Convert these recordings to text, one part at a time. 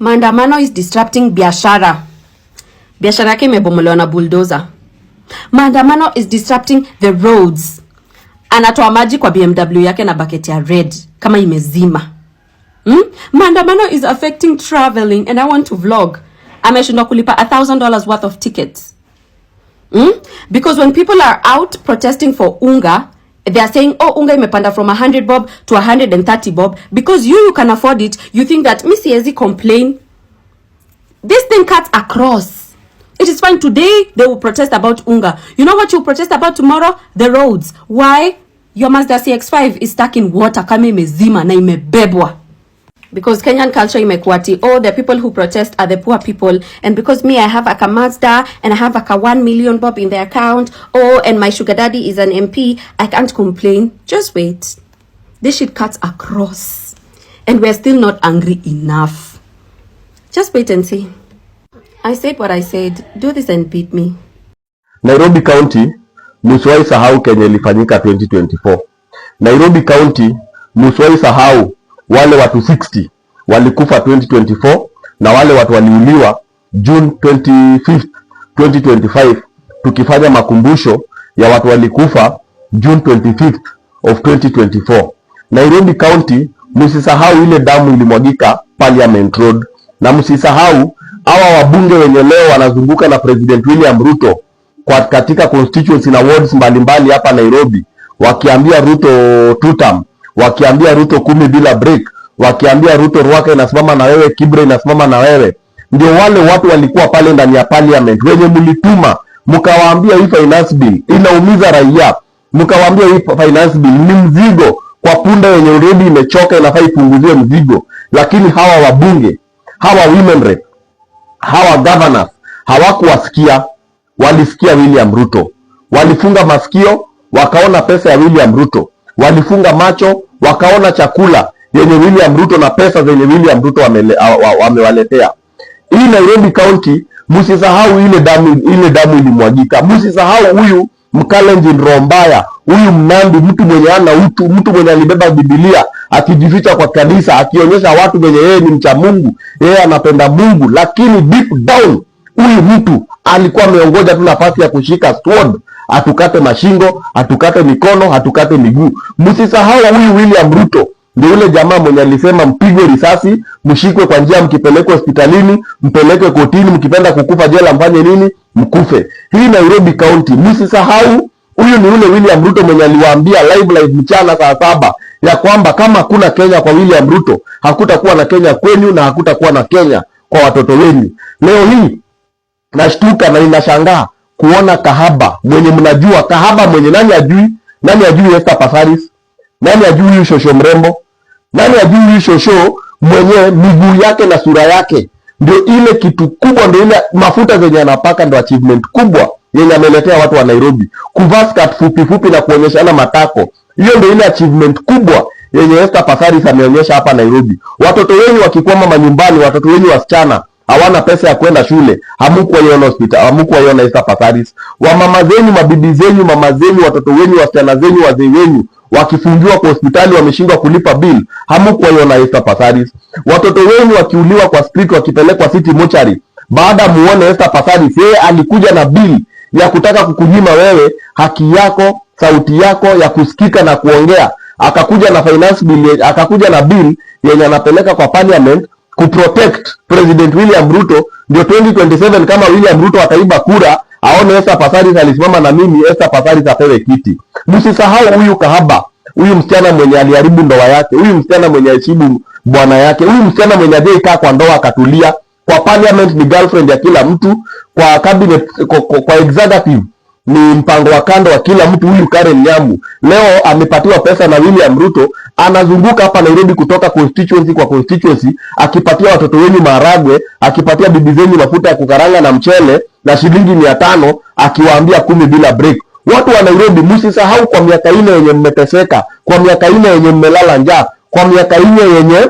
Maandamano is disrupting biashara. Biashara yake imebomolewa na bulldozer. Maandamano is disrupting the roads. Anatoa maji kwa BMW yake na bucket ya red kama imezima. Maandamano is affecting traveling and I want to vlog. Ameshindwa kulipa $1,000 worth of tickets. Because when people are out protesting for unga, they are saying, "Oh, unga imepanda from 100 bob to 130 bob." Because you can afford it, you think that mi siwezi complain. This thing cuts across. It is fine today they will protest about unga. You know what you protest about tomorrow? The roads. Why? Your Mazda CX-5 is stuck in water kama imezima na imebebwa. Because Kenyan culture imekuwa ati, oh, the people who protest are the poor people, and because me, I have a Mazda and I have like a 1 million bob in the account, oh, and my sugar daddy is an MP, I can't complain. Just wait. This shit cuts across and we're still not angry enough. Just wait and see. I said what I said. Do this and beat me. Nairobi County, msiwahi sahau kenye ilifanyika 2024. Nairobi County, msiwahi sahau wale watu 60 walikufa 2024 na wale watu waliuliwa June 25th 2025, tukifanya makumbusho ya watu walikufa June 25th of 2024. Nairobi County, msisahau ile damu ilimwagika Parliament Road, na msisahau hawa wabunge wenye leo wanazunguka na President William Ruto kwa katika constituency na wards mbalimbali hapa Nairobi, wakiambia Ruto two term, wakiambia Ruto 10 bila break, wakiambia Ruto Ruaka inasimama na wewe, Kibra inasimama na wewe. Ndio wale watu walikuwa pale ndani ya parliament wenye mlituma mkawaambia hii finance bill inaumiza raia, mkawaambia hii finance bill ni mzigo kwa punda yenye already imechoka, inafaa ipunguziwe mzigo. Lakini hawa wabunge, hawa women rep, hawa governors hawakuwasikia, walisikia William Ruto, walifunga masikio wakaona pesa ya William Ruto, walifunga macho wakaona chakula yenye William Ruto na pesa zenye William Ruto wamewaletea. Hii Nairobi County, msisahau ile damu ilimwagika. Msisahau huyu Mkalenjin roho mbaya, huyu Mnandi, mtu mwenye hana utu, mtu mwenye alibeba Biblia akijificha kwa kanisa, akionyesha watu venye yeye ni mcha Mungu, yeye anapenda Mungu, lakini deep down huyu mtu alikuwa ameongoja tu nafasi ya kushika sword, atukate mashingo, atukate mikono, atukate miguu. Msisahau huyu William Ruto ndio yule jamaa mwenye alisema mpigwe risasi, mshikwe kwa njia, mkipelekwa hospitalini, mpelekwe kotini, mkipenda kukufa jela, mfanye nini, mkufe. Hii Nairobi County, msisahau huyu ni yule William Ruto mwenye aliwaambia live live mchana saa 7 ya kwamba kama hakuna Kenya kwa William Ruto, hakutakuwa na Kenya kwenyu na hakutakuwa na Kenya kwa watoto wenyu. Leo hii nashtuka na ninashangaa kuona kahaba mwenye mnajua, kahaba mwenye nani ajui? Nani ajui Esther Passaris? Nani ajui huyu shosho mrembo? Nani ajui huyu shosho mwenye miguu yake na sura yake ndio ile kitu kubwa, ndio ile mafuta zenye anapaka ndio achievement kubwa yenye ameletea watu wa Nairobi. Kuvaa skirt fupi fupi na kuonyeshana matako, hiyo ndio ile achievement kubwa yenye Esther Passaris ameonyesha hapa Nairobi. Watoto wenyu wakikwama manyumbani, watoto wenyu wasichana hawana pesa ya kwenda shule, hamukuwaiona hospitali, hamukuwaiona Esther Passaris. Wamama zenyu, mabibi zenyu, mama zenyu, watoto wenyu, wasichana zenyu, wazee wenyu wakifungiwa kwa hospitali wameshindwa kulipa bill, hamukuwaiona Esther Passaris. Watoto wenyu wakiuliwa kwa street wakipelekwa city mortuary, baada muone Esther Passaris, yeye alikuja na bill ya kutaka kukunyima wewe haki yako, sauti yako ya kusikika na kuongea. Akakuja na finance bill, akakuja na bill yenye anapeleka kwa parliament kuprotect President William Ruto, ndio 2027 kama William Ruto ataiba kura aone Esther Passaris alisimama na mimi, Esther Passaris apewe kiti. Msisahau huyu kahaba, huyu msichana mwenye aliharibu ndoa yake, huyu msichana mwenye aheshimu bwana yake, huyu msichana mwenye hajaikaa kwa ndoa akatulia. Kwa parliament ni girlfriend ya kila mtu, kwa cabinet, kwa executive ni mpango wa kando wa kila mtu. Huyu Karen Nyamu leo amepatiwa pesa na William Ruto, anazunguka hapa Nairobi kutoka constituency kwa constituency, akipatia watoto wenyu maharagwe, akipatia bibi zenyu mafuta ya kukaranga na mchele na shilingi 500, akiwaambia 10 bila break. Watu wa Nairobi, msisahau kwa miaka 4 yenye mmeteseka, kwa miaka 4 yenye mmelala njaa, kwa miaka 4 yenye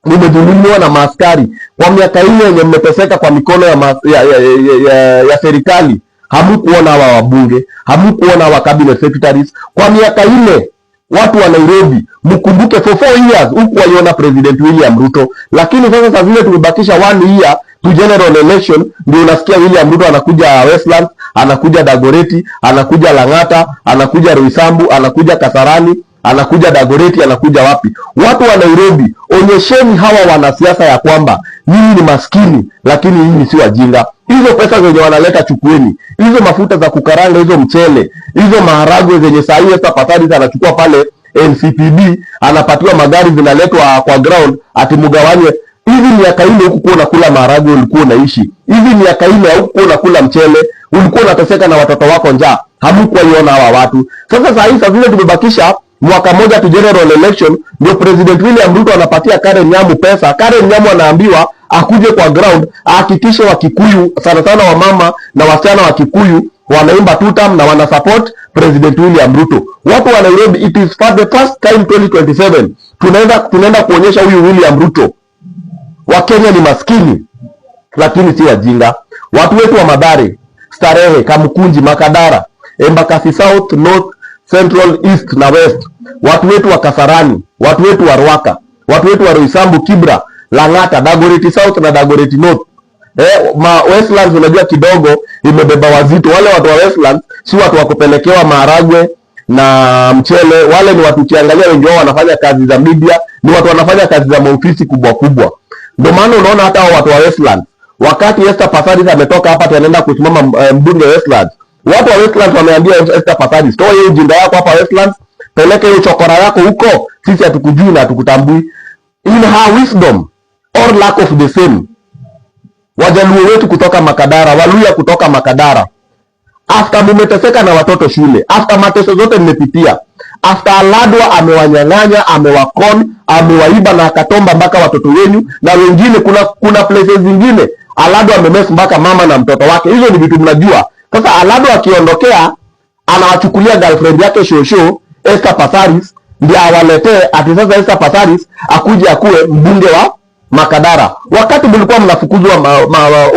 mmedhulumiwa na maaskari, kwa miaka 4 yenye mmeteseka kwa mikono ya, ma, ya, ya, ya, ya, ya serikali, hamukuona hawa wabunge, hamukuona hawa cabinet secretaries. Kwa miaka 4 Watu wa Nairobi mkumbuke, for 4 years huku waliona President William Ruto, lakini sasa saa zile tumebakisha one year to general election, ndio unasikia William Ruto anakuja Westlands, anakuja Dagoretti, anakuja Lang'ata, anakuja Roysambu, anakuja Kasarani, anakuja Dagoretti, anakuja wapi? Watu wa Nairobi, onyesheni hawa wanasiasa ya kwamba nyinyi ni maskini, lakini nyinyi si wajinga. Hizo pesa zenye wanaleta chukueni, hizo mafuta za kukaranga, hizo mchele, hizo maharagwe zenye saa hii Esther Passaris anachukua pale NCPB, anapatiwa magari zinaletwa kwa ground ati mgawanywe. Hivi miaka 4 hukukuwa unakula maharagwe, ulikuwa unaishi hivi? Miaka 4 hukukuwa unakula mchele, ulikuwa unateseka na watoto wako njaa, hamkuwaiona hawa watu. Sasa saa hii, saa zile tumebakisha mwaka moja tu general election, ndio President William Ruto anapatia Karen Nyamu pesa. Karen Nyamu anaambiwa akuje kwa ground ahakikishe Wakikuyu, sana sana wamama na wasichana wa Kikuyu, wanaimba tutam na wana support President William Ruto. Watu wa Nairobi, it is for the first time 2027 tunaenda kuonyesha huyu William Ruto Wakenya ni maskini lakini si wajinga. Watu wetu wa Mathare, Starehe, Kamkunji, Makadara, Embakasi South, North, Central, East na West, watu wetu wa Kasarani, watu wetu wa Ruaka, watu wetu wa Roysambu, Kibra, Lang'ata, Dagoretti South na Dagoretti North. Ma Westlands unajua kidogo imebeba wazito. Wale watu wa Westlands si watu wa kupelekewa maharagwe na mchele. Wale ni watu ukiangalia, wengi wao wanafanya kazi za media, ni watu wanafanya kazi za maofisi kubwa kubwa. Ndio maana unaona hata hao watu wa Westlands, wakati Esther Passaris ametoka hapa anaenda kusimama mbunge wa Westlands, watu wa Westlands wameambia Esther Passaris, toa hiyo ujinga yako hapa Westlands, peleke hiyo chokora yako huko, sisi hatukujui na hatukutambui. In her wisdom or lack of the same, Wajaluo wetu kutoka Makadara, Waluya kutoka Makadara, after mumeteseka na watoto shule, after mateso zote mmepitia, after Aladwa amewanyang'anya, amewacon, amewaiba na akatomba mpaka watoto wenyu na wengine. Kuna places zingine Aladwa amemess mpaka mama na mtoto wake. Hizo ni vitu mnajua. Sasa Aladwa akiondokea, anawachukulia girlfriend yake shosho Esther Passaris ndiye awaletee ati sasa Esther Passaris akuje akuwe mbunge wa Makadara, wakati mlikuwa mnafukuzwa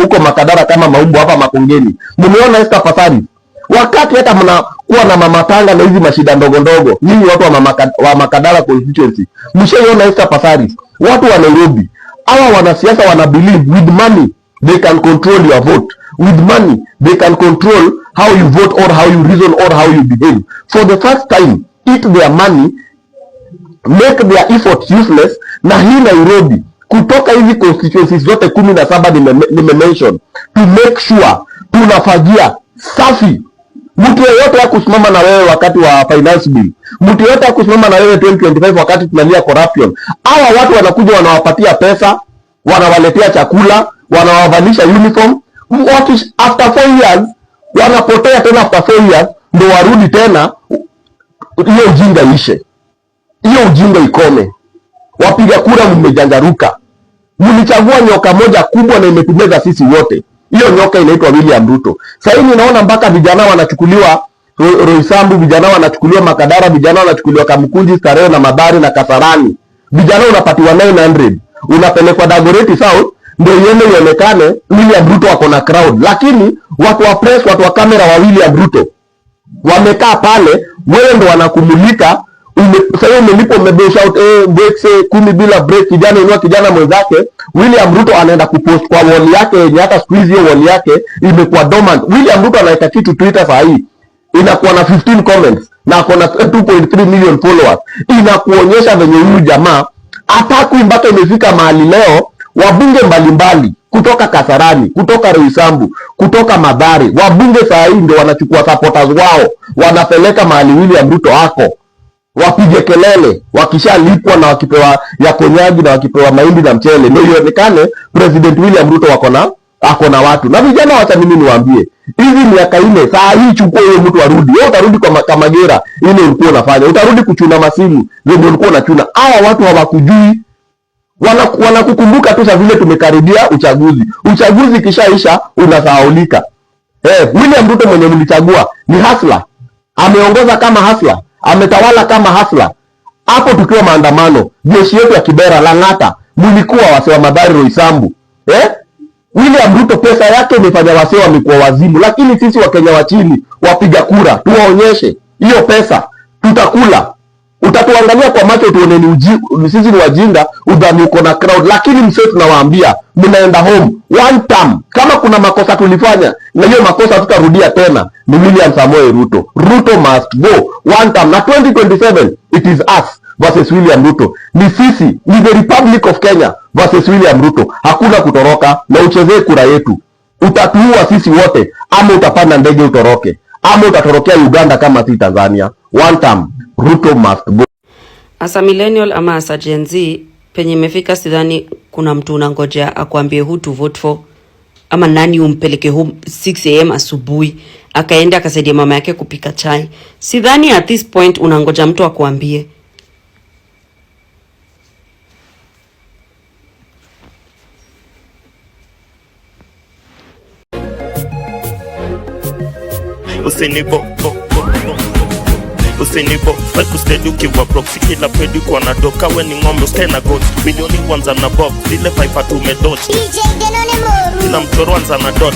huko Makadara kama maumbo hapa Makongeni, mmeona Esther Passaris? Wakati hata mnakuwa na mama tanga na hizi mashida ndogo ndogo, nyinyi watu wa Makadara constituency, mshaiona Esther Passaris? Watu wa Nairobi, hawa wanasiasa wana believe with money they can control your vote, with money they can control how you vote or how you reason or how you behave. For the first time, eat their money, make their effort useless. Na hii Nairobi, kutoka hizi constituencies zote 17 nime mention, to make sure tunafagia safi. Mtu yeyote hakusimama na wewe wakati wa finance bill, mtu yeyote hakusimama na wewe 2025 wakati tunalia corruption. Hawa watu wanakuja wanawapatia pesa, wanawaletea chakula, wanawavalisha uniform. After 4 years wanapotea tena, after 4 years ndo warudi tena. Hiyo ujinga ishe, hiyo ujinga ikome. Wapiga kura mmejanjaruka, mlichagua nyoka moja kubwa na imetumeza sisi wote. Hiyo nyoka inaitwa William Ruto. Sasa hivi naona mpaka vijana wanachukuliwa Roysambu, vijana wanachukuliwa Makadara, vijana wanachukuliwa Kamkunji, Starehe na Mathare na Kasarani. Vijana unapatiwa 900 unapelekwa Dagoretti South ndio iende ionekane William Ruto ako na crowd, lakini watu wa press, watu wa kamera wa William Ruto wamekaa pale, wewe ndo wanakumulika. Sasa umelipwa, umebesha out break say 10 bila break, kijana inua kijana mwenzake. William Ruto anaenda kupost kwa wall yake yenye hata siku hizi hiyo wall yake imekuwa dormant. William Ruto anaweka kitu Twitter saa hii inakuwa na 15 comments na ako na 2.3 million followers. Inakuonyesha venye huyu jamaa atakui mpaka imefika mahali leo wabunge mbalimbali kutoka Kasarani, kutoka Roysambu, kutoka Mathare, wabunge saa hii ndio wanachukua supporters wao wanapeleka mahali William Ruto ako wapige kelele, wakishalipwa na wakipewa ya konyagi na wakipewa mahindi na mchele, ndio ionekane President William Ruto wako na ako na watu na vijana. Wacha mimi niwaambie, hizi miaka 4 saa hii, chukua huyo mtu arudi. Wewe utarudi kwa Kamagera ile ulikuwa unafanya, utarudi kuchuna masimu ndio ulikuwa unachuna. Hawa watu hawakujui, wanakukumbuka tu saa vile tumekaribia uchaguzi. Uchaguzi kishaisha unasahaulika. William Ruto mwenye mlichagua ni hustler, ameongoza kama hustler, ametawala kama hustler. Hapo tukiwa maandamano, jeshi yetu ya Kibera, Lang'ata, mlikuwa wase wa Mathare, Roysambu. William Ruto pesa yake imefanya wasee wamekuwa wazimu, lakini sisi Wakenya wa chini wapiga kura tuwaonyeshe hiyo pesa tutakula. Utatuangalia kwa macho tuone ni sisi ni wajinga, udhani uko na crowd, lakini msee, tunawaambia mnaenda home one term. Kama kuna makosa tulifanya na hiyo makosa tutarudia tena, ni William Samoei Ruto. Ruto must go one term, na 2027 it is us versus William Ruto. Ni sisi, ni the Republic of Kenya versus William Ruto. Hakuna kutoroka, na uchezee kura yetu. Utatuua sisi wote, ama utapanda ndege utoroke, ama utatorokea Uganda kama si Tanzania. One term, Ruto must go. As a millennial ama as a Gen Z, penye imefika sidhani kuna mtu unangojea akuambie who to vote for ama nani umpeleke home 6 a.m. asubuhi akaenda akasaidia mama yake kupika chai. Sidhani at this point unangoja mtu akuambie. Usinibo bo, bo, bo. Usinibo wekusted ukiwa broke, si kila pedi uko na doka. We ni ng'ombe, usikae na goat. Milioni kwanza na box zile faifa tumedot. DJ Denone Moru. Kila mchoro anza na dot.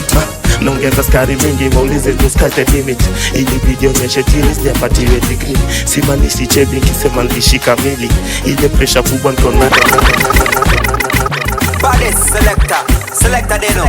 Naongeza skari mingi, waulize tu sky the limit. Ili video onyeshe chini sijapatiwe degree. Simaanishi chebi nikisema nilishika mili. Ile pressure kubwa niko nayo. Baddest selector, selector Deno.